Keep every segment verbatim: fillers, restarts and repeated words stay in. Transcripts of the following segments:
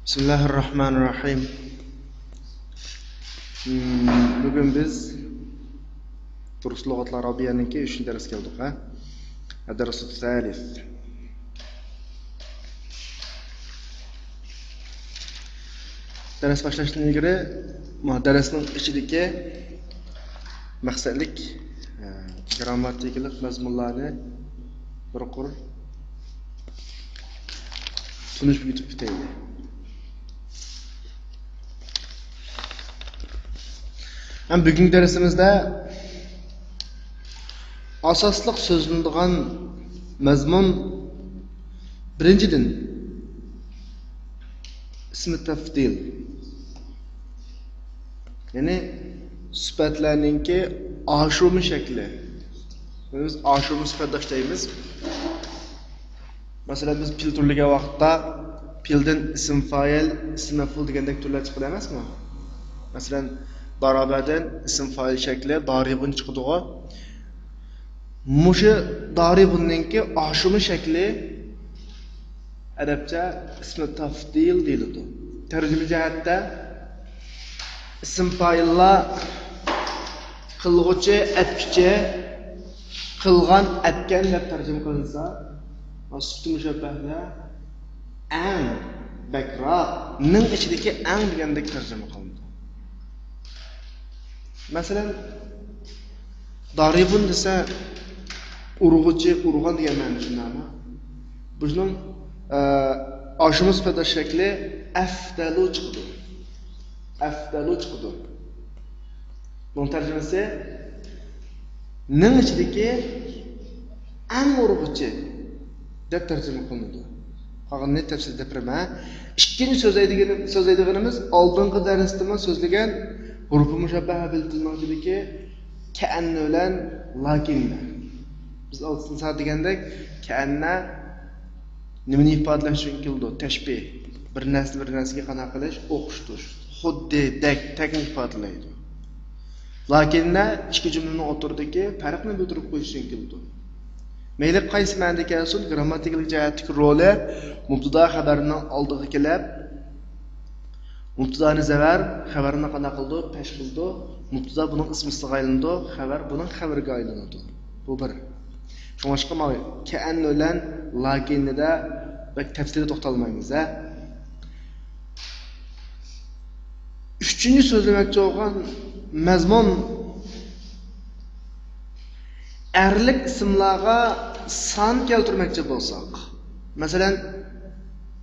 بىسمىللاھىررەھمانىررەھىم. مم، بۈگۈن بىز دۇرۇس لۇغەتلەر ئارابىيەنىڭكى ئۈچىنچى دەرسكە كەلدۇق، ھە؟ الدرس الثالث. دەرس باشلاشتىن ئىلگىرى، ما، دەرسنىڭ ئىچىدىكى مەقسەتلىك، ئە، گىرامماتىكىلىق مەزمۇنلارنى بىر قۇر تونۇشۇپ ئۆتۈپ كېتەيلى. ھەم بۈگۈنكى دەرسىمىزدە ئاساسلىق سۆزلىنىدىغان مەزمۇن، بىرىنچىدىن، ئىسمى تەپدىل. يەنى سۈپەتلەرنىڭكى ئاشۇرما شەكلى. بىز ئاشۇرما سۈپەت دەپ ئىشلەيمىز. مەسىلەن، بىز پېئىل تۈرلىگەن ۋاقىتتا پېئىلدىن ئىسىم فائىل، ئىسىم مەپئۇل دېگەندەك تۈرلەر چىقىدۇ ئەمەسمۇ؟ مەسىلەن، دارابەدىن ئىسىم فائىل شەكلى دارىبۇن چىقىدىغۇ. مۇشۇ دارىبۇننىڭكى ئاشۇرما شەكلى ئەرەبچە ئىسمى تەفدىل دېيىلىدۇ. تەرجىمە جەھەتتە ئىسىم فائىللار قىلغۇچى، ئەتكۈچى، قىلغان، ئەتكەن دەپ تەرجىمە قىلىنسا، سۈپىتى مۇشەببەھلەر ئەڭ، بەكراق، نىڭ ئىچىدىكى ئەڭ دېگەندەك تەرجىمە قىلىنىدۇ. مەسىلەن، دارىبۇن دېسە، ئۇرغۇچى، ئۇرغان دېگەن مەنىدە، شۇنداقمۇ؟ بۇنىڭ، ئە، ئاشۇرما سۈپەت شەكلى ئەفدەلۇ چىقىدۇ. ئەفدەلۇ چىقىدۇ. بۇنىڭ تەرجىمىسى نىڭ ئىچىدىكى ئەڭ ئۇرغۇچى دەپ تەرجىمە قىلىنىدۇ. قالغىنىنى تەپسىلىي دەپ بېرىمەن. ئىككىنچى سۆزلەيدىغىنى-، سۆزلەيدىغىنىمىز ئالدىنقى دەرستىمۇ سۆزلىگەن ھۇرۇپى مۇشەببەھە بىلدۈرمەكچىدىكى كەئەننە بىلەن لەكىننە. بىز ئالدىنقىدا دېگەندەك، كەئەننە نېمىنى ئىپادىلەش ئۈچۈن كېلىدۇ؟ تەشبىھ. بىر نەرسىنى بىر نەرسىگە قانداق قىلىش؟ ئوخشىتىش. خۇددى، دەك، تەكنى ئىپادىلەيدۇ. لەكىننە ئىككى جۈملىنىڭ ئوتتۇرىدىكى پەرقنى بىلدۈرۈپ قويۇش ئۈچۈن كېلىدۇ. مەيلى قايسى مەنىدە كەلسۇن، گىرامماتىكىلىق جەھەتتىكى رولى مۇبتىدا خەۋەرنىڭ ئالدىغا كېلىپ، مۇبتىدانى زەۋەر، خەۋەرنى قانداق قىلىدۇ؟ پەش قىلىدۇ. مۇبتىدا بۇنىڭ ئىسمىسىغا ئايلىنىدۇ، خەۋەر بۇنىڭ خەۋىرىگە ئايلىنىدۇ. بۇ بىر. شۇڭلاشقا مانا كەئەن بىلەن لەكىننىدە بەك تەپسىلىي توختالمايمىز، ھە. ئۈچىنچى سۆزلىمەكچى بولغان مەزمۇن، ئەرلىك ئىسىملارغا سان كەلتۈرمەكچى بولساق، مەسىلەن،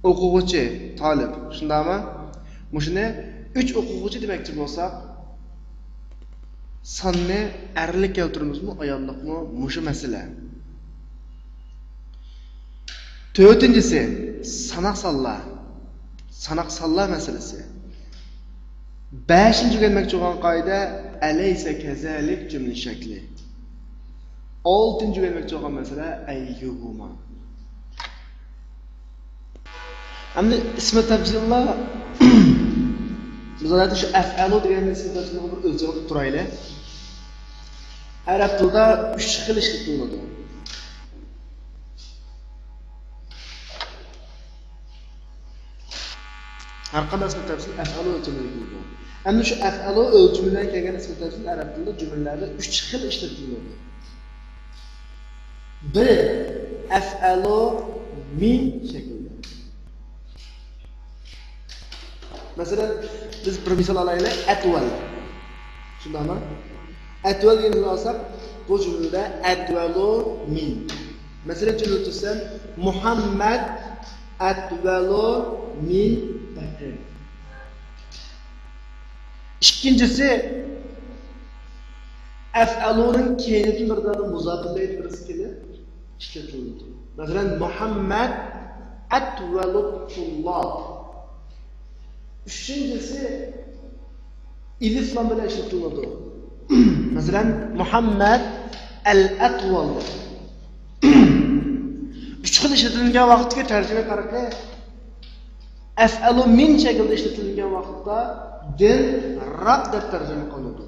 ئوقۇغۇچى، تالىپ، شۇنداقمۇ؟ مۇشۇنى ئۈچ ئوقۇغۇچى دېمەكچى بولساق، ساننى ئەرلىك كەلتۈرىمىزمۇ، ئاياللىقمۇ، مۇشۇ مەسىلە. تۆتىنچىسى، ساناق سانلار. ساناق سانلار مەسىلىسى. بەشىنچى ئۆگەنمەكچى بولغان قائىدە، ئەلەيسە كەزەلىك جۈملە شەكلى. ئالتىنچى ئۆگەنمەكچى بولغان مەسىلە، ئەييۇھۇما. ئەمدى ئىسمى تەپسىللا، بىز ھازىر شۇ ئەفئەلۇ دېگەن ئىسمى تەپسىلغا بىر ئۆلچەم قىلىپ تۇرايلى. ئەرەب تىلىدا ئۈچ خىل ئىشلىتىلىدۇ. ھەر قانداق ئىسمى تەپسىل ئەفئەلۇ ئۆلچىمىگە كىرىدۇ. ئەمدى شۇ ئەفئەلۇ ئۆلچىمى بىلەن كەلگەن ئىسمى تەپسىل ئەرەب تىلىدا جۈملىلەردە ئۈچ خىل ئىشلىتىلىدۇ. بىرى، ئەفئەلۇ مىن شەكلىدە. مەسىلەن، بىز بىر مىسال ئالايلى، ئەتۋەل. شۇنداقمۇ؟ ئەتۋەل دېگەن سۆزنى ئالساق، بۇ جۈملىدە ئەتۋەلۇ مىن. مەسىلەن، جۈملە تۈزسەم، مۇھەممەد ئەتۋەلۇ مىن بەكرىن. ئىككىنچىسى، ئەفئەلۇنىڭ كەينىدىن بىر دانە مۇزاپىلەينى بىرسى كېلىپ ئىشلىتىلىدۇ. مەسىلەن، مۇھەممەد ئەتۋەلۇت تۇللاب. ئۈچىنچىسى، ئېلىف لام بىلەن ئىشلىتىلىدۇ. مەسىلەن، مۇھەممەد ئەل ئەتۋەل. ئۈچ خىل ئىشلىتىلگەن ۋاقىتتىكى تەرجىمە پەرقى. ئەفئەلۇ مىن شەكلىدە ئىشلىتىلگەن ۋاقىتتا دىن راق دەپ تەرجىمە قىلىنىدۇ.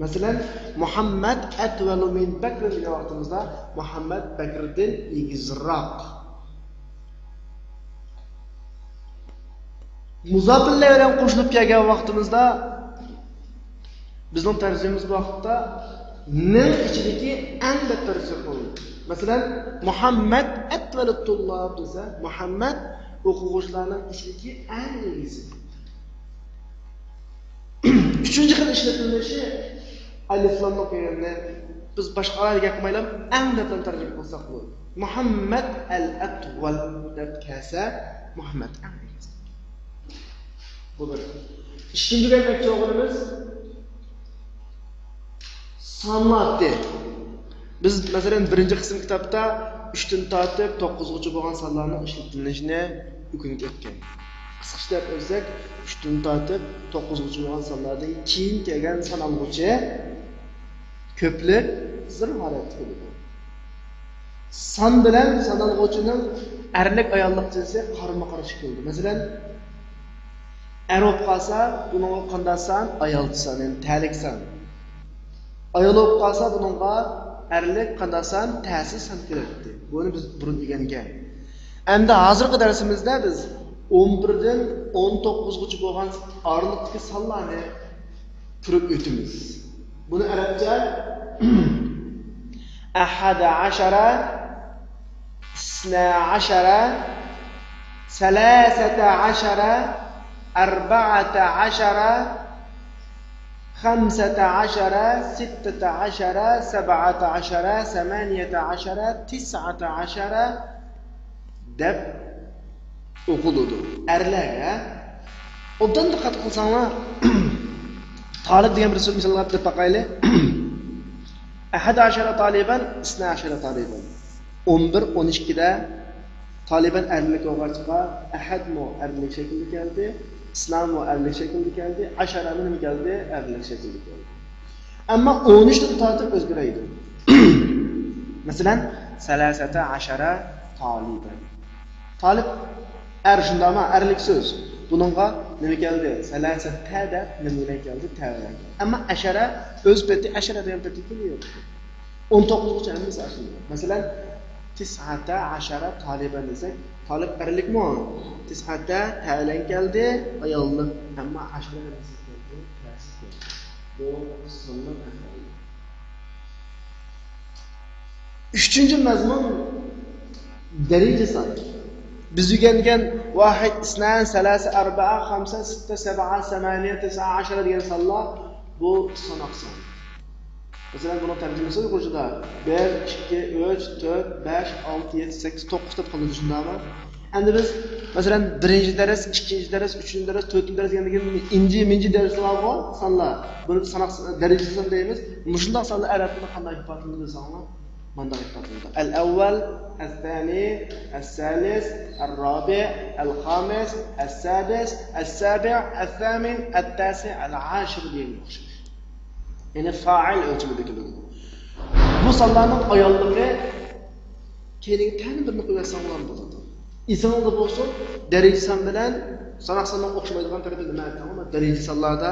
مەسىلەن، مۇھەممەد ئەتۋەلۇ مىن بەكرىن دېگەن ۋاقتىمىزدا مۇھەممەد بەكرىدىن ئېگىزراق. مۇزاپىللەر بىلەن قوشۇلۇپ كەلگەن ۋاقتىمىزدا، بىزنىڭ تەرجىمىمىز بۇ ۋاقىتتا نىڭ ئىچىدىكى ئەڭ دەپ تەرجىمە قىلىنىدۇ. مەسىلەن، مۇھەممەد ئەتۋەلۇت تۇللاب دېسە، مۇھەممەد ئوقۇغۇچىلارنىڭ ئىچىدىكى ئەڭ ئىلگىرىسى. ئۈچىنچى خىل ئىشلىتىلىشى ئەلىفلامنىڭ يېرىنى بىز باشقىلارغا گەپ قىلمايلا، ئەڭ دەپ تەرجىمە قىلساق بولىدۇ. مۇھەممەد ئەل ئەتۋەل دەپ كەلسە، مۇھەممەد ئەڭ ئىلگىرىسى. بۇ بىر. ئىككىنچى دېمەكچى بولغىنىمىز سانلاتتى. بىز، مەسىلەن، بىرىنچى قىسىم كىتابتا ئۈچتىن تارتىپ توققۇزغىچە بولغان سانلارنىڭ ئىشلىتىلىشىنى ئۆگىنىپ ئۆتكەن. قىسقىچە دەپ ئۆتسەك، ئۈچتىن تارتىپ توققۇزغىچە بولغان سانلاردىن كېيىن كەلگەن سانالغۇچى كۆپلۈك زىر ھالەتتە كېلىدۇ. سان بىلەن سانالغۇچىنىڭ ئەرلىك، ئاياللىق جىنسى قارىمۇ قارشى كېلىدۇ. مەسىلەن، ئەر بولۇپ قالسا، بۇنىڭغا قانداق سان؟ ئايالچە سان، يەنى تەلىك سان. ئايال بولۇپ قالسا، بۇنىڭغا ئەرلىك قانداق سان؟ تەسى سان كېلەتتى. بۇنى بىز بۇرۇن ئۆگەنگەن. ئەمدى ھازىرقى دەرسىمىزدە بىز ئون بىردىن ئون توققۇزغىچە بولغان ئارىلىقتىكى سانلارنى كۆرۈپ ئۆتىمىز. بۇنى ئەرەبچە أحد عشر، اثنا عشر، ثلاثة عشر، أربعة عشر، خمسة عشر، ستة عشر، سبعة عشر، ثمانية عشر، تسعة عشر دەپ ئوقۇلىدۇ. ئەرلەرگە. ئوبدان دىققەت قىلساڭلار، تالىب دېگەن بىر سۆز مىسالغا دەپ باقايلى. أحد عشر طالبا، اثنا عشر طالبا. ئون بىر، ئون ئىككىدە تالىبان ئەرلىك بولغاچقا، ئەھەدمۇ ئەرلىك شەكىلدە كەلدى، ئىسلاممۇ ئەرلىك شەكىلدە كەلدى، ئەشەرەمۇ نېمە كەلدى؟ ئەرلىك شەكىلدە كەلدى. ئەمما ئون ئۈچتىن تارتىپ ئۆزگىرەيدۇ. مەسىلەن، سەلەسەتە ئەشەرە تالىبەن. تالىب ئەر، شۇنداقمۇ؟ ئەرلىك سۆز. بۇنىڭغا نېمە كەلدى؟ سەلەسەتە دەپ نېمە بىلەن كەلدى؟ تە بىلەن كەلدى. ئەمما ئەشەرە ئۆز پېتى، ئەشەرە دېگەن پېتى كېلىۋېرىدۇ. ئون توققۇزغىچە ھەممىسى ئاشۇنداق. مەسىلەن، تىسئەتە ئەشەرە تالىبەن دېسەك، تالىب ئەرلىكمۇ؟ تىسئەتە تە بىلەن كەلدى، ئاياللىق. ئەمما ئەشەرە نېمىسىز كەلدى؟ تەسىز كەلدى. بۇ سانلىق ئەھۋال. ئۈچىنچى مەزمۇن دەرىجە سان. بىز ئۆگەنگەن ۋاھىد، ئىسنان، سەلاسە، ئەربەئە، خەمسە، سىتتە، سەبئە، سەمانىيە، تىسئە، ئەشەرە دېگەن سانلار بۇ ساناق سان. مەسىلەن، بۇنىڭ تەرجىمىسى ئۇيغۇرچىدا بىر، ئىككى، ئۈچ، تۆت، بەش، ئالتە، يەتتە، سەككىز، توققۇز دەپ قالىدۇ، شۇنداقمۇ؟ ئەمدى بىز، مەسىلەن، بىرىنچى دەرس، ئىككىنچى دەرس، ئۈچىنچى دەرس، تۆتىنچى دەرس دېگەندىن كېيىن ئىنچە مىنچە دەرس بارغۇ سانلار. بۇنى ساناق دەرىجە سان دەيمىز. مۇشۇنداق سانلار ئەرەب تىلىدا قانداق ئىپادىلىنىدۇ دېسەڭلار، مانداق ئىپادىلىنىدۇ. الأول، الثاني، الثالث، الرابع، الخامس، السادس، السابع، الثامن، التاسع، العاشر دېگەنگە ئوخشاش. يەنى فائىل ئۆلچىمىدە كېلىدۇ. بۇ سانلارنىڭ ئاياللىقى كەينىگە تەنە بىرنى قويۇۋەتسەڭلار بولىدۇ. ئېسىڭىزدە بولسۇن، دەرىجە سان بىلەن ساناق ساننىڭ ئوخشىمايدىغان تەرىپى نېمە دېسەڭلار، دەرىجە سانلاردا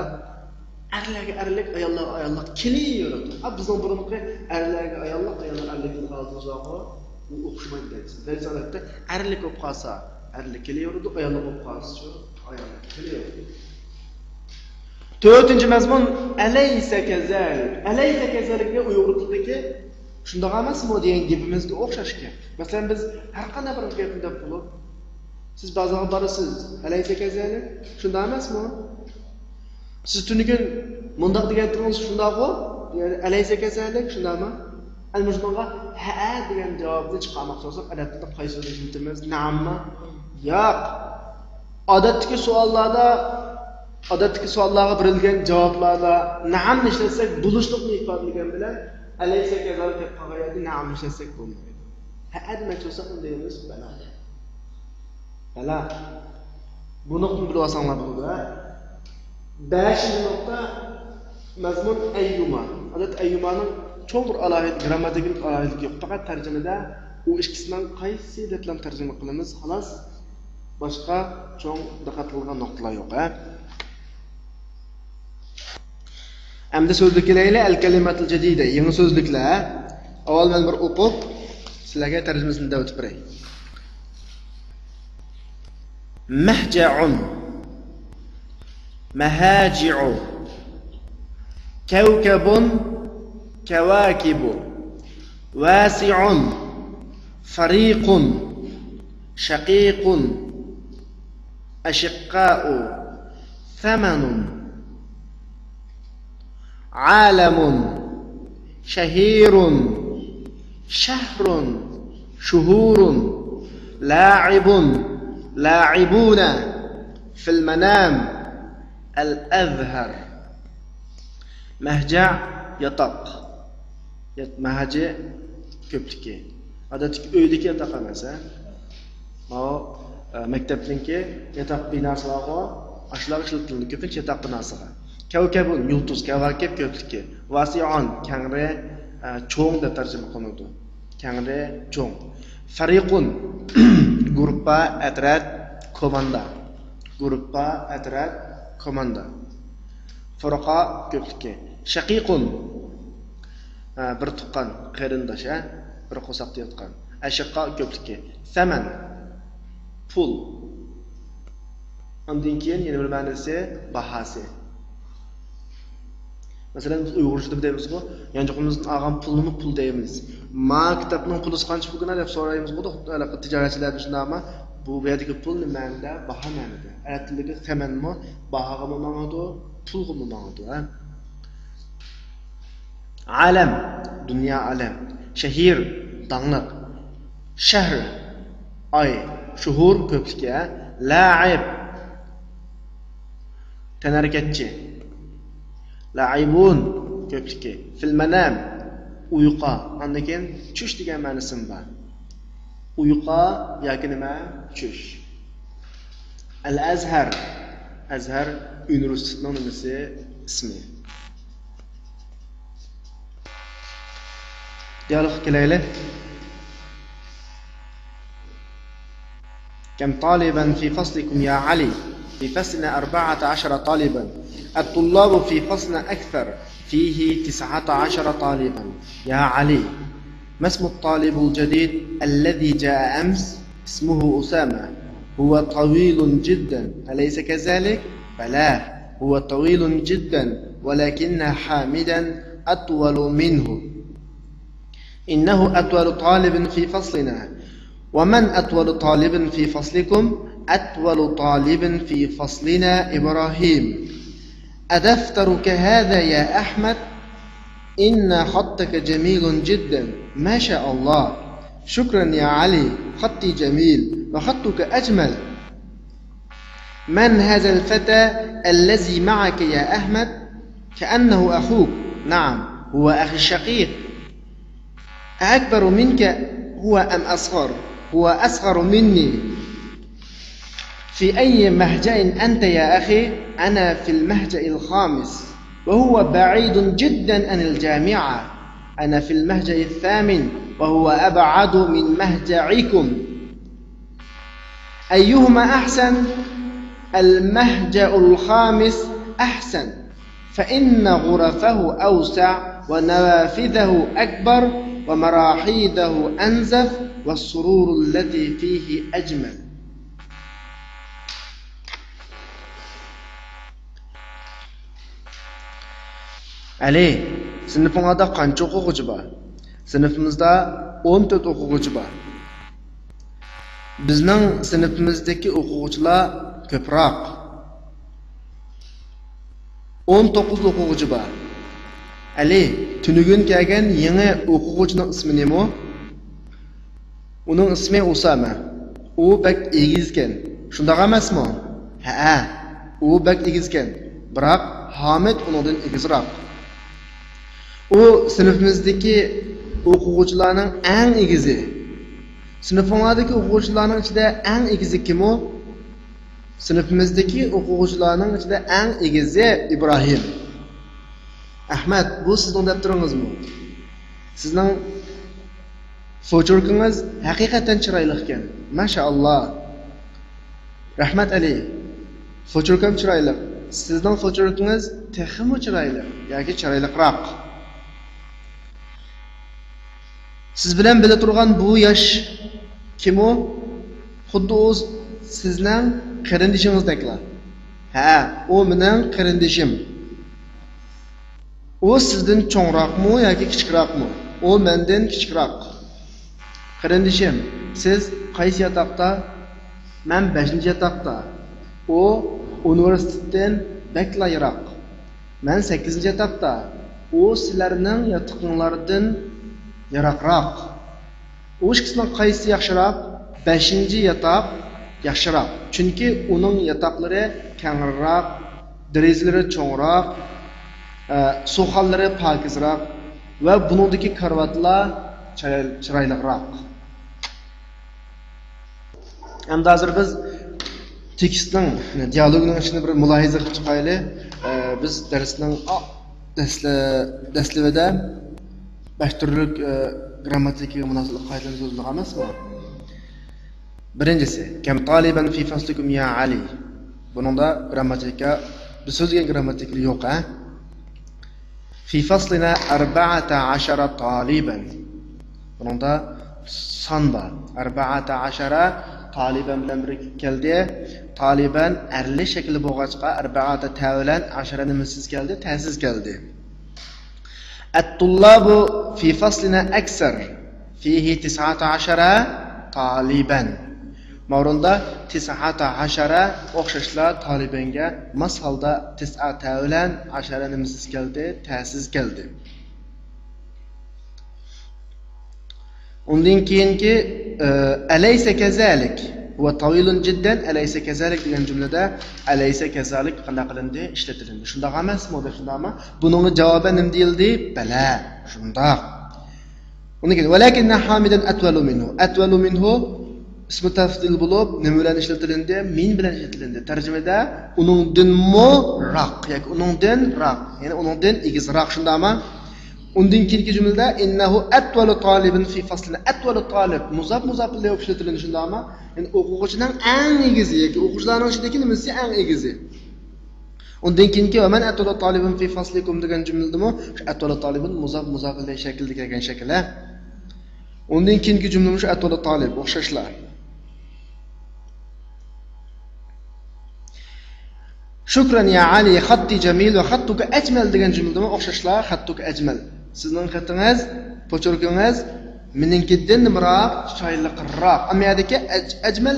ئەرلەرگە ئەرلىك، ئاياللارغا ئاياللىق كېلىۋېرىدۇ. ھە، بىزنىڭ بۇرۇنقى ئەرلەرگە ئاياللىق، ئاياللار ئەرلىك دېگەن ھالىتىمىز بارغۇ، ئۇ ئوخشىمايدۇ دەرىجە سان. دەرىجە سان ئەلۋەتتە ئەرلىك بولۇپ قالسا ئەرلىك كېلىۋېرىدۇ، ئاياللىق بولۇپ قالسىچۇ؟ ئاياللىق كېلىۋېرىدۇ. تۆتىنچى مەزمۇن، ئەلەيسە كەزەلىك. ئەلەيسە كەزەلىكنى ئۇيغۇر تىلىدىكى شۇنداق ئەمەسمۇ دېگەن گېپىمىزگە ئوخشاش گەپ. مەسىلەن، بىز ھەر قانداق بىر گەپنى دەپ بولۇپ، سىز بازارغا بارىسىز، ئەلەيسە كەزەلىك، شۇنداق ئەمەسمۇ؟ سىز تۈنۈگۈن مۇنداق دېگەنتىڭىز شۇنداقغۇ؟ يەنى ئەلەيسە كەزەلىك، شۇنداقمۇ؟ ئەنە مۇشۇنىڭغا ھەئە دېگەن جاۋابنى چىقارماقچى بولساق، ئەدەپتە قايسى سۆزنى ئىشلىتىمىز؟ نەئەممۇ؟ ياق. ئادەتتىكى سوئاللاردا، ئادەتتىكى سوئاللارغا بېرىلگەن جاۋابلاردا نەئەمنى ئىشلەتسەك، بولۇشلۇقنى ئىپادىلىگەن بىلەن، ئەلەيسە كەزەلىك دەپ قالغان يەردە نەئەمنى ئىشلەتسەك بولمايدۇ. ھەئە دېمەكچى بولساق، ئۇنى دەيمىز بەلە. بەلە. بۇ نۇقتىنى بىلىۋالساڭلار بولىدۇ، ھە؟ بەشىنچى نۇقتا، مەزمۇن ئەييۇما. ئادەتتە ئەييۇمانىڭ چوڭ بىر ئالاھىدە، گرامماتىكىلىق ئالاھىدىلىكى يوق. پەقەت تەرجىمىدە ئۇ ئىككىسىنىڭ قايسى دەپلا تەرجىمە قىلىمىز، خالاس. باشقا چوڭ دىققەت قىلىدىغان نۇقتىلار يوق، ھە؟ ئەمدى سۆزلۈككە كېلەيلى، ئەل كەلىمەتۇل جەدىدە، يېڭى سۆزلۈكلەر. ئاۋۋال مەن بىر ئوقۇپ، سىلەرگە تەرجىمىسىنى دەۋېتىپ بېرەي. مەھجەئۇن. مهاجع، كوكب، كواكب، واسع، فريق، شقيق، أشقاء، ثمن، عالم، شهير، شهر، شهور، لاعب، لاعبون، في المنام، الأزهر. مهجع، ياتاق. يات-، مهجع، كۆپلۈكى. ئادەتتىكى ئۆيدىكى ياتاق ئەمەس، ھە؟ ماۋۇ، ئە، مەكتەپنىڭكى ياتاق بىناسى بارغۇ، ئاشۇلارغا ئىشلىتىلىدۇ كۆپىنچە ياتاق بىناسىغا. كەۋكەبۇن، يۇلتۇز، كەۋاكىب كۆپلۈكى. ۋاسىئۇن، كەڭرى، ئە، چوڭ دەپ تەرجىمە قىلىنىدۇ. كەڭرى، چوڭ. فەرىقۇن، گۇرۇپپا، ئەترەت، كوماندا. گۇرۇپپا، ئەترەت، كوماندا. فۇرقا، كۆپلۈكى. شەقىقۇن، ھە، بىر تۇغقان، قېرىنداش، ھە، بىر قورساقتا ياتقان. ئەشىققا، كۆپلۈكى. سەمەن، پۇل. ئاندىن كېيىن يەنە بىر مەنىسى باھاسى. مەسىلەن، بىز ئۇيغۇرچىدا دەيمىزغۇ، يانچۇقىمىزدىن ئالغان پۇلنىمۇ پۇل دەيمىز. ما كىتابنىڭ پۇلى قانچە پۇل كەن دەپ سورايمىزغۇ، ھېلىقى تىجارەتچىلەردىن شۇنداقمۇ؟ بۇ، بۇ يەردىكى پۇل نېمە مەنىدە؟ باھا مەنىدە. ئەرەب تىلىدىكى سەمەنمۇ باھاغىمۇ ماڭىدۇ، پۇلغىمۇ ماڭىدۇ، ھە؟ ئالەم، دۇنيا ئالەم. شەھىر، داڭلىق. شەھر، ئاي. شۇھۇر، كۆپلۈكى، ھە؟ لاعىب، تەنھەرىكەتچى. لاعىبۇن، كۆپلۈكى. فىل مەنام، ئۇيقا. ئاندىن كېيىن چۈش دېگەن مەنىسىمۇ بار. ئۇيقا ياكى نېمە؟ چۈش. ئەل ئەزھەر، ئەزھەر ئۇنىۋېرسىتېتنىڭ نېمىسى؟ ئىسمى. دىيالوگقا كېلەيلى. كم طالبا في فصلكم يا علي؟ في فصلنا أربعة عشر طالبا. الطلاب في فصلنا أكثر، فيه تسعة عشر طالبا. يا علي، ما اسم الطالب الجديد الذي جاء أمس؟ اسمه أسامة. هو طويل جدا، أليس كذلك؟ بلى، هو طويل جدا، ولكن حامدا أطول منه. إنه أطول طالب في فصلنا. ومن أطول طالب في فصلكم؟ أطول طالب في فصلنا إبراهيم. أدفترك هذا يا أحمد؟ إن خطك جميل جدا. ما شاء الله. شكرا يا علي، خطي جميل وخطك أجمل. من هذا الفتى الذي معك يا أحمد؟ كأنه أخوك. نعم، هو أخي الشقيق. أأكبر منك هو أم أصغر؟ هو أصغر مني. في أي مهجأ أنت يا أخي؟ أنا في المهجأ الخامس، وهو بعيد جدا عن الجامعة. أنا في المهجأ الثامن، وهو أبعد من مهجعكم. أيهما أحسن؟ المهجأ الخامس أحسن، فإن غرفه أوسع ونوافذه أكبر ومراحيضه أنظف والسرور التي فيه أجمل. ئەلى، سىنىپىڭلاردا قانچە ئوقۇغۇچى بار؟ سىنىپىمىزدا ئون تۆت ئوقۇغۇچى بار. بىزنىڭ سىنىپىمىزدىكى ئوقۇغۇچىلار كۆپرەك. ئون توققۇز ئوقۇغۇچى بار. ئەلى، تۈنۈگۈن كەلگەن يېڭى ئوقۇغۇچىنىڭ ئىسمى نېمە؟ ئۇنىڭ ئىسمى ئۇسامە. ئۇ بەك ئېگىزكەن. شۇنداق ئەمەسمۇ؟ ھەئە، ئۇ بەك ئېگىزكەن. بىراق ھامىد ئۇنىڭدىن ئېگىزراق. ئۇ سىنىپىمىزدىكى ئوقۇغۇچىلارنىڭ ئەڭ ئېگىزى. سىنىپىڭلاردىكى ئوقۇغۇچىلارنىڭ ئىچىدە ئەڭ ئېگىزى كىم ئۇ؟ سىنىپىمىزدىكى ئوقۇغۇچىلارنىڭ ئىچىدە ئەڭ ئېگىزى ئىبراھىم. ئەھمەد، بۇ سىزنىڭ دەپتىرىڭىزمۇ؟ سىزنىڭ فوچوركىڭىز ھەقىقەتەن چىرايلىقكەن. ماشائاللا. رەھمەت ئەلى. فوچوركام چىرايلىق. سىزنىڭ فوچوركىڭىز تېخىمۇ چىرايلىق ياكى چىرايلىقراق. سىز بىلەن بىللە تۇرغان بۇ ياش كىم ئۇ؟ خۇددى ئۇ سىزنىڭ قېرىندىشىڭىزدەكلا. ھە، ئۇ مېنىڭ قېرىندىشىم. ئۇ سىزدىن چوڭراقمۇ ياكى كىچىكراقمۇ؟ ئۇ مەندىن كىچىكراق. قېرىندىشىم، سىز قايسى ياتاقتا؟ مەن بەشىنچى ياتاقتا. ئۇ ئۇنىۋېرسىتېتتىن بەكلا يىراق. مەن سەككىزىنچى ياتاقتا. ئۇ سىلەرنىڭ ياتىقىڭلاردىن يىراقراق. ئۇ ئىككىسىنىڭ قايسىسى ياخشىراق؟ بەشىنچى ياتاق ياخشىراق. چۈنكى ئۇنىڭ ياتاقلىرى كەڭرىراق، دېرىزىلىرى چوڭراق، ئە، سۇخانلىرى پاكىزراق ۋە بۇنىڭدىكى كارىۋاتلار چىراي-، چىرايلىقراق. ئەمدى ھازىر بىز تېكىستنىڭ، دىيالوگنىڭ ئىچىدە بىر مۇلاھىزە قىلىپ چىقايلى. ئە، بىز دەرسنىڭ، ئا، دەسلە-، دەسلىۋىدە بەش تۈرلۈك، ئە، گرامماتىكىغا مۇناسىۋەتلىك قائىدىلەرنى سۆزلىدۇق ئەمەسمۇ؟ بىرىنچىسى، كەم تالىبەن فى فەسلىكۇم يا ئەلى. بۇنىڭدا گرامماتىكا، بىز سۆزلىگەن گرامماتىكىلار يوق، ھە؟ فى فەسلىنا ئەربەئەتە ئەشەرە تالىبەن. بۇنىڭدا سان بار. ئەربەئەتە ئەشەرە تالىبەن بىلەن بىرگە كەلدى. تالىبەن ئەرلىك شەكىلدە بولغاچقا، ئەربەئەتە تە بىلەن ئەشەرە نېمىسىز كەلدى؟ تەسىز كەلدى. ئەتتۇللابۇ فى فەسلىنا ئەكسەر فىھى تىسئەتە ئەشەرە تالىبەن. ماۋرۇندا تىسئەتە ئەشەرە ئوخشاشلا تالىبەنگە ماس ھالدا تىسئەتە بىلەن ئەشەرە نېمىسىز كەلدى؟ تەسىز كەلدى. ئۇندىن كېيىنكى، ئە، ئەلەيسە كەزەلىك؟ ھۇۋە تەۋىلۇن جىددەن، ئەلەيسە كەزەلىك دېگەن جۈملىدە ئەلەيسە كەزەلىك قانداق قىلىندى؟ ئىشلىتىلىندى. شۇنداق ئەمەسمۇ؟ شۇنداقمۇ؟ بۇنىڭغا جاۋابەن نېمە دېيىلدى؟ بەلە، شۇنداق. ئۇندىن كېيىن، ۋەلەكىننە ھامىدەن ئەتۋەلۇ مىنھۇ. ئەتۋەلۇ مىنھۇ ئىسمى تەفزىل بولۇپ، نېمە بىلەن ئىشلىتىلىندى؟ مىن بىلەن ئىشلىتىلىندى. تەرجىمىدە ئۇنىڭدىنمۇ راق ياكى ئۇنىڭدىن راق، يەنى ئۇنىڭدىن ئېگىزراق، شۇنداقمۇ؟ ئۇندىن كېيىنكى جۈملىدە، ئىننەھۇ ئەتۋەلۇ تالىبىن فى فەسلىنە. ئەتۋەلۇ تالىب، مۇزاپ مۇزاپىلەيھى بولۇپ ئىشلىتىلىندى، شۇنداقمۇ؟ يەنى ئوقۇغۇچىنىڭ ئەڭ ئېگىزى ياكى ئوقۇغۇچىلارنىڭ ئىچىدىكى نېمىسى ئەڭ ئېگىزى. ئۇندىن كېيىنكى، ۋە مەن ئەتۋەلۇ تالىبىن فى فەسلىكۇم دېگەن جۈملىدىمۇ شۇ ئەتۋەلۇ تالىبىن مۇزاپ مۇزاپىلەيھى شەكلىدە كەلگەن شەكىل، ھە؟ ئۇندىن كېيىنكى جۈملىمۇ شۇ ئەتۋەلۇ تالىب، ئوخشاشلا. شۇكرەن يا ئەلى، خەتتى جەمىل ۋە خەتتۇكە ئەجمەل دېگەن جۈملىدىمۇ ئوخشاشلا، خەتتۇكە ئەجمەل. سىزنىڭ خېتىڭىز، پوچوركىڭىز مېنىڭكىدىن نېمىراق، چىرايلىقراق. ئەمما يەردىكى ئەج-، ئەجمەل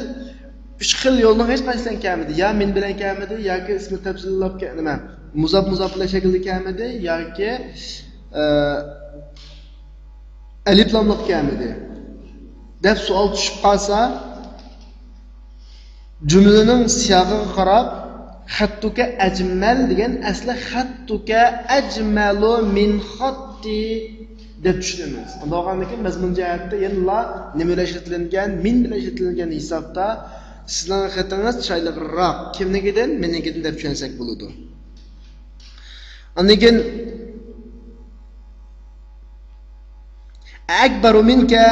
ئۈچ خىل يولنىڭ ھېچ قايسىسىدىن كەلمىدى. يا مىن بىلەن كەلمىدى، ياكى ئىسمى تەپسىللاپ كە-، نېمە، مۇزاپ مۇزاپىلە شەكلىدە كەلمىدى، ياكى، ئە، ئەلىپلاملىق كەلمىدى دەپ سوئال چۈشۈپ قالسا، جۈملىنىڭ سىياقىغا قاراپ، خەتتۇكە ئەجمەل دېگەن ئەسلى خەتتۇكە ئەجمەلۇ مىن خەتتى دەپ چۈشىنىمىز. ئۇنداق بولغاندىكىن مەزمۇن جەھەتتە يەنىلا نېمە بىلەن ئىشلىتىلگەن؟ مىن بىلەن ئىشلىتىلگەن ھېسابتا سىزنىڭ خېتىڭىز چىرايلىقراق. كىمنىڭكىدىن؟ مېنىڭكىدىن دەپ چۈشەنسەك بولىدۇ. ئاندىن كېيىن، ئەكبەرۇ مىنكە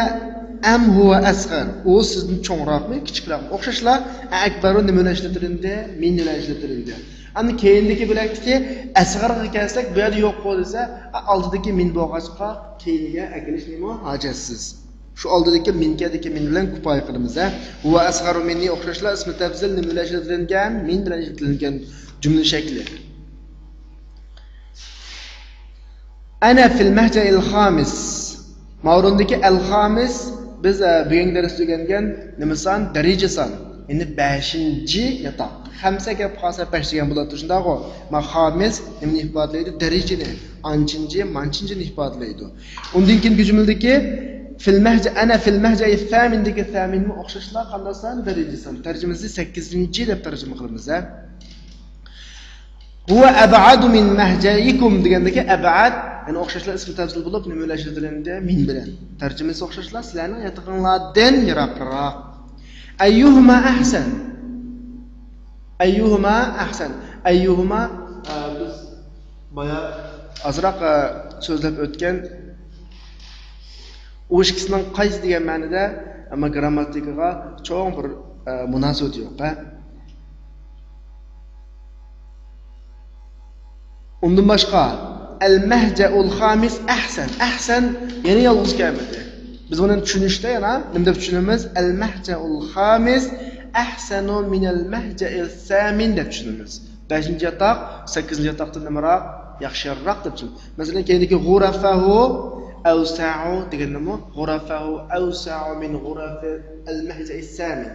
ئەم ھۇۋە ئەسغەر. ئۇ سىزدىن چوڭراقمۇ، كىچىكراقمۇ؟ ئوخشاشلا، ئەكبەرۇ نېمە بىلەن ئىشلىتىلىندى؟ مىن بىلەن ئىشلىتىلىندى. ئەمدى كەينىدىكى بۆلەكتىكى ئەسغەرغا كەلسەك، بۇ يەردە يوق بولدى دېسە، ئالدىدىكى مىن بولغاچقا، كەينىگە ئەكېلىش نېمە؟ ھاجەتسىز. شۇ ئالدىدىكى مىنكەدىكى مىن بىلەن كۇپايە قىلىمىز، ھە. ھۇۋە ئەسغەرۇ مىننى ئوخشاشلا ئىسمى تەپزىل نېمە بىلەن ئىشلىتىلگەن؟ مىن بىلەن ئىشلىتىلگەن جۈملە شەكلى. ئەنە فىل مەھجەئىل خامىس. ماۋرۇندىكى ئەل خامىس، بىز، ئە، بۈگۈنكى دەرستە ئۆگەنگەن نېمە سان؟ دەرىجە سان. يەنى بەشىنچى ياتاق. خەمسە كەپ قالسا بەش دېگەن بولاتتى، شۇنداقغۇ؟ ما خامىس نېمىنى ئىپادىلەيدۇ؟ دەرىجىنى، ئانچىنچى، مانچىنچىنى ئىپادىلەيدۇ. ئۇندىن كېيىنكى جۈملىدىكى فىل مەھجە، ئەنە فىل مەھجەئى سەمىندىكى سەمىنمۇ ئوخشاشلا قانداق سان؟ دەرىجە سان. تەرجىمىسى سەككىزىنچى دەپ تەرجىمە قىلىمىز، ھە. ھۇۋە ئەبئەدۇ مىن مەھجەئىكۇم دېگەندىكى ئەبئەد، يەنى ئوخشاشلا ئىسمى تەپسىل بولۇپ، نېمە بىلەن ئىشلىتىلىندى؟ مىن بىلەن. تەرجىمىسى ئوخشاشلا سىلەرنىڭ ياتىقىڭلاردىن يىراقراق. ئەييۇھۇما ئەھسەن. ئەييۇھۇما ئەھسەن. ئەييۇھۇما، ئە، بىز بايا ئازراق، ئە، سۆزلەپ ئۆتكەن ئۇ ئىككىسىنىڭ قايسى دېگەن مەنىدە، ئەمما گرامماتىكىغا چوڭ بىر، ئە، مۇناسىۋىتى يوق، ھە؟ ئۇندىن باشقا، ئەل مەھجەئۇل خامىس ئەھسەن. ئەھسەن يەنە يالغۇز كەلمىدى. بىز بۇنى چۈشىنىشتە يەنە نېمە دەپ چۈشىنىمىز؟ ئەل مەھجەئۇل خامىس ئەھسەنۇ مىنەل مەھجەئىل سەمىن دەپ چۈشىنىمىز. بەشىنچى ياتاق سەككىزىنچى ياتاقتىن نېمىراق؟ ياخشىراق دەپ چۈشىنىمىز. مەسىلەن، كەينىدىكى غۇرەفەھۇ ئەۋسەئۇ دېگەندىمۇ، غۇرەفەھۇ ئەۋسەئۇ مىن غۇرەفى ئەل مەھجەئىس سامىن.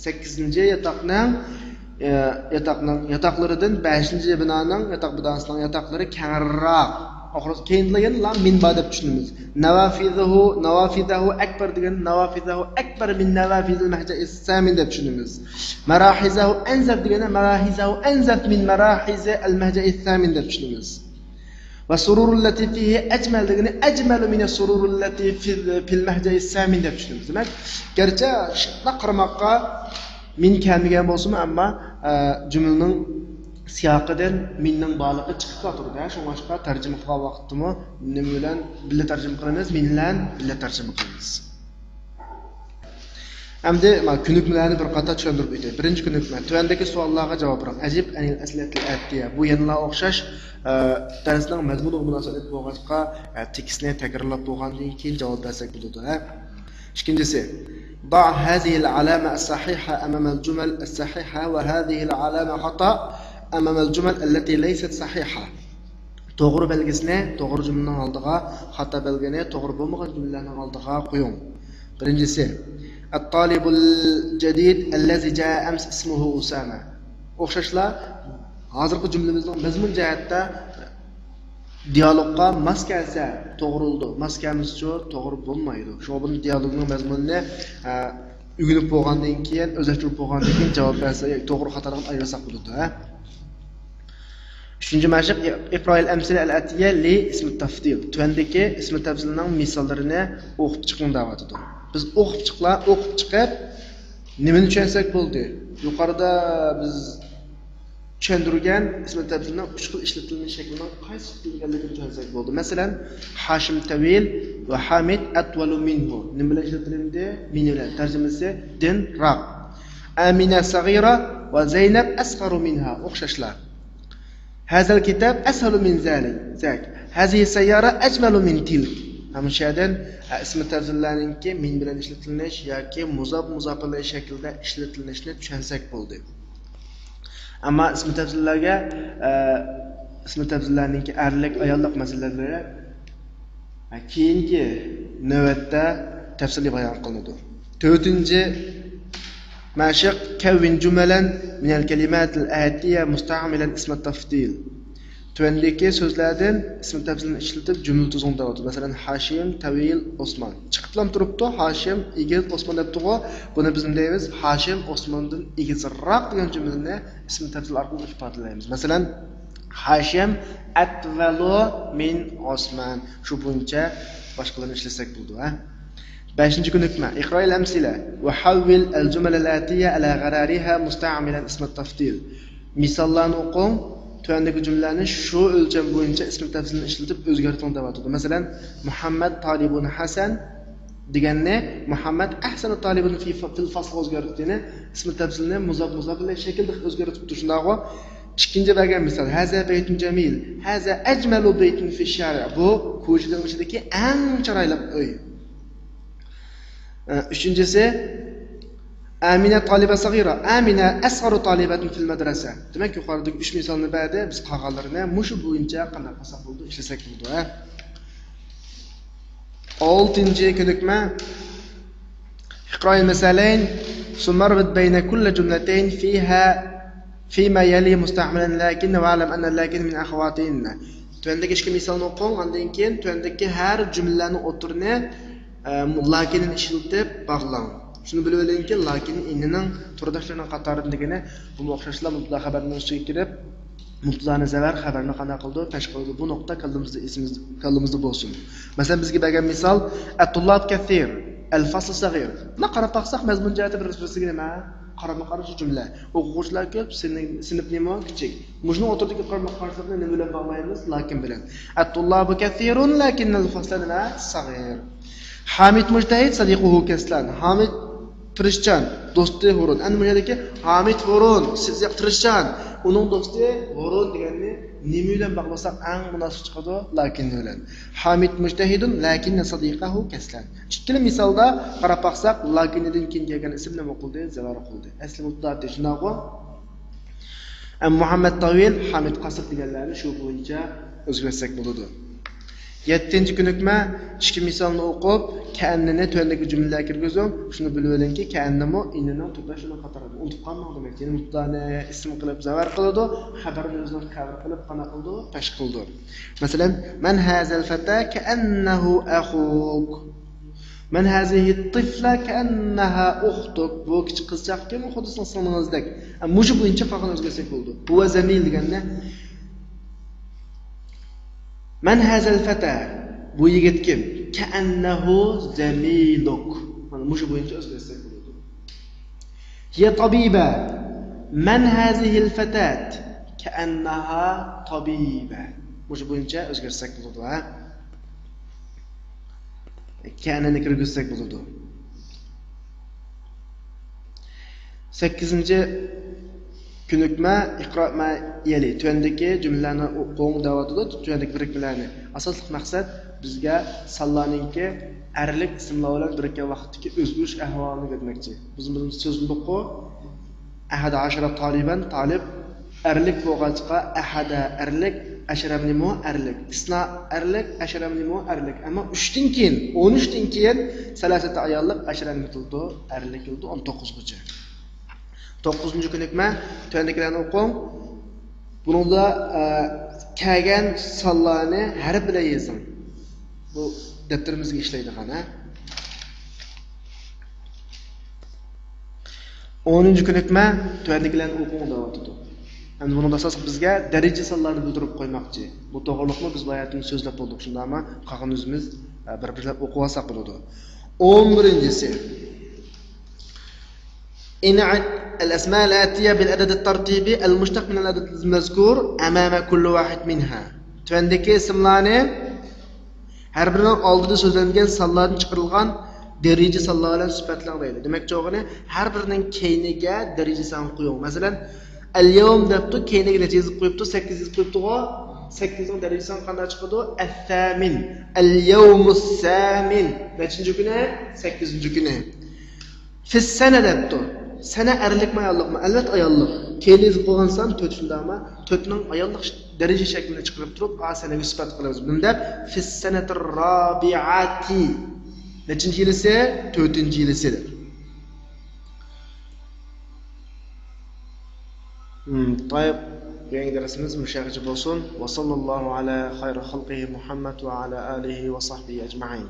سەككىزىنچى ياتاقنىڭ، ئە، ياتاقنىڭ ياتاقلىرىدىن بەشىنچى بىنانىڭ ياتاق بىناسىنىڭ ياتاقلىرى كەڭرىراق. ئاخىرى كېيىنلا يەنىلا مىن بار دەپ چۈشىنىمىز. نەۋافىزەھۇ، نەۋافىزەھۇ ئەكبەر دېگەن نەۋافىزەھۇ ئەكبەر مىن نەۋافىزىل مەھجەئىس سامىن دەپ چۈشىنىمىز. مەراھىزەھۇ ئەنزەف دېگەندە مەراھىزەھۇ ئەنزەف مىن مەراھىزە ئەل مەھجەئىس سامىن دەپ چۈشىنىمىز. ۋە سۇرۇرۇللەتى فىھى ئەجمەل دېگىنى ئەجمەلۇ مىنە سۇرۇرۇللەتى فىل، فىل مەھجەئىس سامىن دەپ چۈشىنىمىز. دېمەك، گەرچە شۇنداق قارىماققا مىن كەلمىگەن بولسىمۇ، ئەمما، ئە، جۈملىنىڭ سىياقىدىن مىننىڭ بارلىقى چىقىپ تۇرىدۇ. شۇڭلاشقا تەرجىمە قىلغان ۋاقىتتىمۇ نېمە بىلەن بىللە تەرجىمە قىلىمىز؟ مىن بىلەن بىللە تەرجىمە قىلىمىز. ئەمدى مانا كۆنۈكمىلەرنى بىر قاتار چۈشەندۈرۈپ ئۆتەي. بىرىنچى كۆنۈكمە، تۆۋەندىكى سوئاللارغا جاۋاب بېرىڭ. ئەجىب ئەنىل ئەسئىلەتىل ئەتىيە. بۇ يەنىلا ئوخشاش، ئە، دەرسنىڭ مەزمۇنىغا مۇناسىۋەتلىك بولغاچقا، ئە، تېكىستنى تەكرارلاپ بولغاندىن كېيىن جاۋاب بەرسەك بولىدۇ، ھە. ئىككىنچىسى، ضع هذه العلامة الصحيحة أمام الجمل الصحيحة وهذه العلامة خطأ أمام الجمل التي ليست صحيحة. توغرا بەلگىسىنى توغرا جۈملىنىڭ ئالدىغا، خاتا بەلگىنى توغرا بولمىغان جۈملىلەرنىڭ ئالدىغا قويۇڭ. بىرىنچىسى، الطالب الجديد الذي جاء أمس اسمه أسامة. ئوخشاشلا، ھازىرقى جۈملىمىزنىڭ مەزمۇن جەھەتتە دىيالوگقا ماس كەلسە توغرا بولىدۇ، ماس كەلمىسىچۇ توغرا بولمايدۇ. شۇڭا بۇنى دىيالوگنىڭ مەزمۇنىنى، ئە، ئۆگىنىپ بولغاندىن كېيىن، ئۆزلەشتۈرۈپ بولغاندىن كېيىن جاۋاب بەرسە، توغرا خاتالىقىنى ئايرىساق بولىدۇ، ھە. ئۈچىنچى مەشىق، اقرأ الأمثلة الآتية لاسم التفضيل. تۆۋەندىكى ئىسمى تەپزىلنىڭ مىساللىرىنى ئوقۇپ چىقىڭ دەۋاتىدۇ. بىز ئوقۇپ چىقلا، ئوقۇپ چىقىپ، نېمىنى چۈشەنسەك بولدى؟ يۇقىرىدا بىز چۈشەندۈرگەن ئىسمى تەپزىلنىڭ ئۈچ خىل ئىشلىتىلمە شەكلىنىڭ قايسى ئىشلىتىلگەنلىكىنى چۈشەنسەك بولدى. مەسىلەن، ھاشىم تەۋىل ۋە ھامىد ئەتۋەلۇ مىنھۇ. نېمە بىلەن ئىشلىتىلدى؟ مىن بىلەن. تەرجىمىسى دىنراق. ئامىنە سەغىرە ۋە زەينەب ئەسغەرۇ مىنھا. ئوخشاشلا. ھازال كىتاب ئەسھەلۇ مىن زالىك. زاك. ھازىھى سەييارە ئەجمەلۇ مىن تىلك. ھەم شۇ يەردىن، ئە، ئىسمى تەپزىللەرنىڭكى مىن بىلەن ئىشلىتىلىش ياكى مۇزاپ مۇزاپ ئىلەيھ شەكلىدە ئىشلىتىلىشىنى چۈشەنسەك بولدى. ئەمما ئىسمى تەپزىللەرگە، ئە، ئىسمى تەپزىللەرنىڭكى ئەرلىك، ئاياللىق مەسىلىلىرى، ئە، كېيىنكى نۆۋەتتە تەپسىلىي بايان قىلىنىدۇ. تۆتىنچى مەشىق، كەۋۋىن جۈمەلەن مىنەل كەلىماتىل ئەتىيە مۇستەئمىلەن ئىسمە تەفدىل. تۆۋەندىكى سۆزلەردىن ئىسمى تەپزىلنى ئىشلىتىپ جۈملە تۈزۈڭ دەۋاتىدۇ. مەسىلەن، ھاشىم، تەۋىل، ئوسمان. چىقىپلام تۇرۇپتۇ، ھاشىم، ئېگىز، ئوسمان دەپتىغۇ. بۇنى بىز نېمە دەيمىز؟ ھاشىم ئوسماندىن ئېگىزراق دېگەن جۈملىنى ئىسمى تەپزىل ئارقىلىق ئىپادىلەيمىز. مەسىلەن، ھاشىم ئەتۋەلۇ مىن ئوسمان. شۇ بويىچە باشقىلارنى ئىشلەتسەك بولىدۇ، ھە؟ بەشىنچى كۆنۈكمە، اقرأ الأمثلة وحول الجمل الآتية على غرارها مستعملا اسم التفضيل. مىساللارنى ئوقۇڭ، تۆۋەندىكى جۈملىلەرنى شۇ ئۆلچەم بويىچە ئىسمى تەپزىلنى ئىشلىتىپ ئۆزگەرتىڭ دەۋاتىدۇ. مەسىلەن، مۇھەممەد تالىبۇن ھەسەن دېگەننى مۇھەممەد ئەھسەنۇ تالىبۇن فى، فىل فەسلغا ئۆزگەرتىپ، يەنى ئىسمى تەپزىلنى مۇزاپ مۇزاپ ئىلەيھ شەكلىدە ئۆزگەرتىپتۇ، شۇنداقغۇ؟ ئىككىنچى بەرگەن مىسال، ھازا بەيتۇن جەمىل، ھازا ئەجمەلۇ بەيتۇن فىش شارىئ. بۇ كوچىنىڭ ئىچىدىكى ئەڭ چىرايلىق ئۆي. ئە، ئۈچىنچىسى، ئامىنە تالىبە سەغىرە، ئامىنە ئەسغەرۇ تالىبەتۇن فىل مەدرەسە. دېمەك، يۇقىرىدىكى ئۈچ مىسالنى بەردى، بىز قالغانلىرىنى مۇشۇ بويىچە قانداق قىلساق بولىدۇ، ئىشلىسەك بولىدۇ، ھە؟ ئالتىنچى كۆنۈكمە، اقرأ المثلين ثم اربط بين كل جملتين فيها، فيما يلي مستعملا لكن واعلم أن لكن من أخوات إن. تۆۋەندىكى ئىككى مىسالنى ئوقۇڭ، ئاندىن كېيىن تۆۋەندىكى ھەر جۈملىلەرنىڭ ئوتتۇرىنى، ئە، لەكىننى ئىشلىتىپ باغلاڭ. شۇنى بىلىۋېلىڭكى، لەكىن ئىننىڭ تورداشلىرىنىڭ قاتارىدىن دېگىنى، بۇمۇ ئوخشاشلا مۇبتەدا خەۋەرنىڭ ئۈستىگە كىرىپ، مۇبتەدانى زەۋەر خەۋەرنى قانداق قىلىدۇ، پەش قىلىدۇ. بۇ نۇقتا كاللىمىزدا، ئېسىمىز-، كاللىمىزدا بولسۇن. مەسىلەن، بىزگە بەرگەن مىسال، ئەتتۇللاب كەسىر، ئەلفەسلۇ سەغىر. بۇنداق قاراپ باقساق، مەزمۇن جەھەتتە بىر-بىرسىگە نېمە؟ قارىما-قارشى جۈملە. ئوقۇغۇچىلار كۆپ، سىنى-، سىنىپ نېمە؟ كىچىك. مۇشۇنىڭ ئوتتۇرىدىكى قارىما-قارشىلىقنى نېمە بىلەن باغلايمىز؟ لەكىن بىلەن. ئەتتۇللابۇ كەسىرۇن لەكىننەل فەسلە نېمە؟ سەغىر. ھامىد مۇجتەھىد سەدىقۇھۇ كەسلان. ھامىد تىرىشچان، دوستى ھۇرۇن. ئەنە بۇ يەردىكى ھامىد ھۇرۇن، سىدىق تىرىشچان، ئۇنىڭ دوستى ھۇرۇن دېگەننى نېمە بىلەن باغلىساق ئەڭ مۇناسىپ چىقىدۇ؟ لەكىن بىلەن. ھامىد مۇجتەھىدۇن لەكىننە سەدىقەھۇ كەسلان. ئىككىلا مىسالدا قاراپ باقساق، لەكىننىدىن كېيىن كەلگەن ئىسىم نېمە قىلدى؟ زەۋەر قىلدى. ئەسلى مۇبتەدا شۇنداقغۇ؟ ئەم مۇھەممەد تاۋىل، ھامىد قاسىر دېگەنلەرنى شۇ بويىچە ئۆزگەرتسەك بولىدۇ. يەتتىنچى كۆنۈكمە، ئىككى مىسالنى ئوقۇپ، كەئەننىنى تۆۋەندىكى جۈملىلەرگە كىرگۈزۈڭ. شۇنى بىلىۋېلىڭكى، كەئەننىمۇ ئىننىنىڭ تۈرلەش شۇنىڭ قاتارىدا. ئۇنتۇپ قالماڭ دېمەكچى. يەنى مۇبتادانى ئىسىم قىلىپ زەۋەر قىلىدۇ، خەبەرنى ئۆزىنىڭ خەۋىرى قىلىپ بىنا قىلىدۇ، پەش قىلىدۇ. مەسىلەن، مەن ھازەل فەتە كەئەننەھۇ ئەخۇك. مەن ھازىھىت تىفلە كەئەننەھا ئۇختۇك. بۇ كىچىك قىزچاقكەن، خۇددى سىڭلىڭىزدەك. ئە، مۇشۇ بويىچە قالغان ئۆزگەرتسەك بولىدۇ. ھۇۋە زەمىل دېگەندە، مەن ھازەل فەتە، بۇ يىگىت كىم؟ كەئەننەھۇ زەمىلۇك. مانا مۇشۇ بويىچە ئۆزگەرتسەك بولىدۇ. هىيە تابىبە، مەن ھازىھىل فەتەت؟ كەئەننەھا تابىبە. مۇشۇ بويىچە ئۆزگەرتسەك بولىدۇ، ھە؟ كەئەننىنى كىرگۈزسەك بولىدۇ. سەككىزىنچى كۆنۈكمە، ئىقرا ما يەلى. تۆۋەندىكى جۈملىلەرنى ئوقۇڭ دەۋاتىدۇ. تۆۋەندىكى بىرىكمىلەرنى. ئاساسلىق مەقسەت بىزگە سانلارنىڭكى ئەرلىك ئىسىملار بىلەن بىرىككەن ۋاقىتتىكى ئۆزگىرىش ئەھۋالىنى ئۆگەتمەكچى. بىز بۇنى سۆزلىدۇققۇ. ئەھەدە ئاشىرا تالىبەن، تالىب ئەرلىك بولغاچقا، ئەھەدە ئەرلىك، ئەشرەمنىمۇ ئەرلىك، ئىسنا ئەرلىك، ئەشرەمنىمۇ ئەرلىك. ئەمما ئۈچتىن كېيىن، ئون ئۈچتىن كېيىن سەلاسەتە ئاياللىق ئەشرەمنى قىلىدۇ، ئەرلىك قىلىدۇ، ئون توققۇزغىچە. توققۇزىنچى كۆنۈكمە، تۆۋەندىكىلەرنى ئوقۇڭ. بۇنىڭدا، ئە، كەلگەن سانلارنى ھەرپ بىلەن يېزىڭ. بۇ دەپتىرىمىزگە ئىشلەيدىغان، ھە؟ ئونىنچى كۆنۈكمە، تۆۋەندىكىلەرنى ئوقۇڭ دەۋاتىدۇ. ئەمدى بۇنىڭدا ئاساسلىق بىزگە دەرىجە سانلارنى بىلدۈرۈپ قويماقچى. بۇ توغرىلىقمۇ بىز باياتىن سۆزلەپ بولدۇق. شۇنداقمۇ قالغان ئۆزىمىز، ئە، بىر-بىرلەپ ئوقۇۋالساق بولىدۇ. ئون بىرىنچىسى. انعد الأسماء الآتية بالعدد الترتيبي المشتق من العدد المذكور أمام كل واحد منها. تۆۋەندىكى ئىسىملارنى ھەر بىرىنىڭ ئالدىدا سۆزلەنگەن سانلاردىن چىقىرىلغان دەرىجە سانلار بىلەن سۈپەتلەڭ دەيدۇ. دېمەكچى بولغىنى، ھەر بىرىنىڭ كەينىگە دەرىجە سانىنى قويۇڭ. مەسىلەن، ئەليەۋم دەپتۇ، كەينىگە نەچچە يېزىپ قويۇپتۇ؟ سەككىز يېزىپ قويۇپتۇغۇ؟ سەككىزنىڭ دەرىجە سانى قانداق چىقىدۇ؟ ئەسسامىن. ئەليەۋمۇسسامىن. نەچچىنچى كۈنى؟ سەككىزىنچى كۈنى. فىسسەنە دەپتۇ. سەنە ئەرلىكمۇ، ئاياللىقمۇ؟ ئەلۋەتتە، ئاياللىق. كەينىگە يېزىپ قويغان سان تۆت، شۇنداقمۇ؟ تۆتنىڭ ئاياللىق دەرىجە شەكلىنى چىقىرىپ تۇرۇپ، ئا سەنەگە سۈپەت قىلىمىز. نېمە دەپ؟ فىسسەنەتىر رابىئاتى. نەچچىنچى يىلىسى؟ تۆتىنچى يىلىسى دەپ. مم، طيب. بۈگۈنكى دەرسىمىز مۇشۇ يەرگىچە بولسۇن. وصلى الله على خير خلقه محمد وعلى آله وصحبه أجمعين.